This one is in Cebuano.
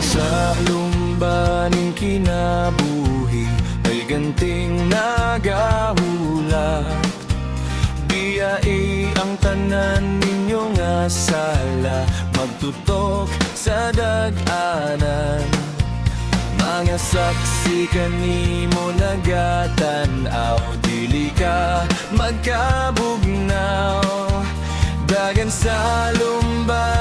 Sa lumbaning kinabuhi ay ganting nagahulat. Biyai ang tanan ninyo nga sala, magtutok sa dag-anan. Mga saksi kanimo nagatanaw, dili ka magkabugnaw. Dagan sa lumba.